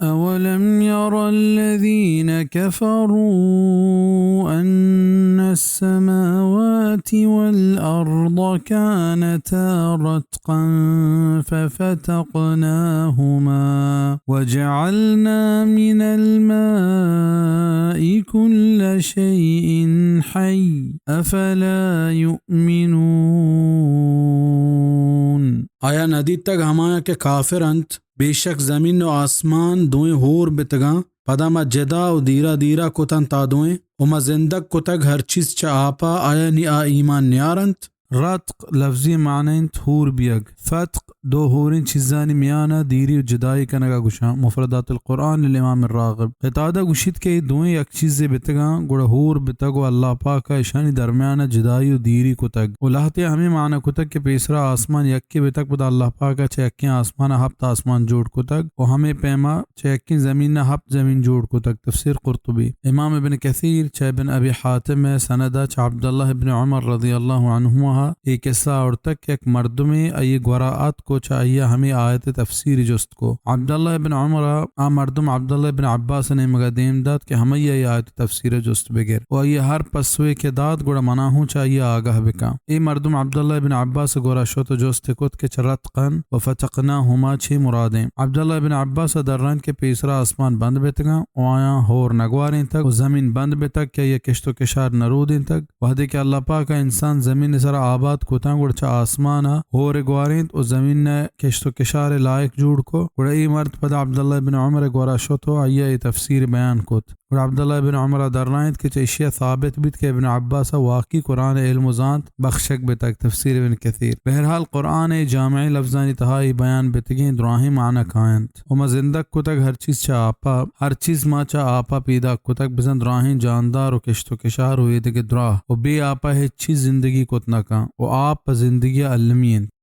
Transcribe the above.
أولم ير الذين كفروا أن السماوات والأرض كانتا رتقا ففتقناهما وجعلنا من الماء كل شيء حي أفلا يؤمنون. آیا ندیتگ ہمایاں کہ کافر انت؟ بے شک زمین و آسمان دوئیں ہور بتگاں، پدا ما جدا و دیرا دیرا کتنت آ دوئیں، و ما زندگ کتگ ہر چیز چہ آپا، آیا نی آ ایمان نیارنت؟ رتق لفظی معنی انت ہور بیگ۔ فتق دو ہوریں چیزانی میانا دیری و جدائی کنگا گوشاں۔ مفردات القرآن للامام الراغب۔ قتادہ گوشیت کہ اے دوئیں یک چیزے بتگاں، گڑا ہور بتگ و اللہ پاکا اشانی درمیانا جدائی و دیری کتگ۔ و لہتے ہمے معنی کتگ کہ پیسرا آسمان یکے بتگ، پدا اللہ پاکا چہ یکیں آسمانا ہپت آسمان جوڑ کتگ و ہمے پیما چہ یکیں زمین ء ہپت زمین جوڑ کتگ۔ تفسیر قرطبی۔ امام ابن کثیر چہ ابن ابی حاتم ء سند ء چہ عبداللہ ابن عمر رضی اللہ عنہما ء اے قصہ آورتگ کہ یک مردمے آئی ء گورا اتک و چہ آئی ء ہمے آیت ء تفسیر جست کو۔ عبداللہ ابن عمر ء آ مردم عبداللہ ابن عباس ء نیمگ ء دیم دات کہ ہمائی ء اے آیت ء تفسیر ء جست بگر و آئی ء ہر پسوے کہ دات گڑا منا ہوں چہ آئی ء آگاہ بکن۔ اے مردم عبداللہ ابن عباس ء گورا شت و جست کت کہ چہ رتقا و فتقناہما چے مرادیں؟ عبداللہ ابن عباس ء درائینت کہ پیسرا آسمان بند بیتگاں و آیاں ہور نگوارینتگ و زمین بند بیتگ کہ آئی ء کشت و کشار نرودینتگ۔ وہدے کہ اللہ پاک ء انسان زمین ء سرا آباد کتاں گڑا چہ آسمان ء ہور ء گوارینت و زمین ء کشت و کشار ء لائق جوڑ کو۔ گڑا اے مرد پدا عبداللہ ابن عمر ء گورا شت و آئی ء اے تفسیر بیان کت۔ گڑا عبداللہ ابن عمر ء درائینت کہ چہ ایشی ء ثابت بیت کہ ابن عباس ء واقعی قرآن ء علم و زانت بخشگ بتگ۔ تفسیر ابن کثیر۔ بہرحال قرآن ء جامعیں لفظانی تہا اے بیان بتگیں دراہیں معنی کاینت۔ و ما زندگ کتگ ہر چیز چہ آپا، ہر چیز ما چہ آپا پیداک کتگ، بزاں دراہیں جاندار و کشت و کشار و ایدگہ دراہ، و بے آپا ہچ چیز زندگی کت نہ کن، و آپ پہ زندگی ء المی انت۔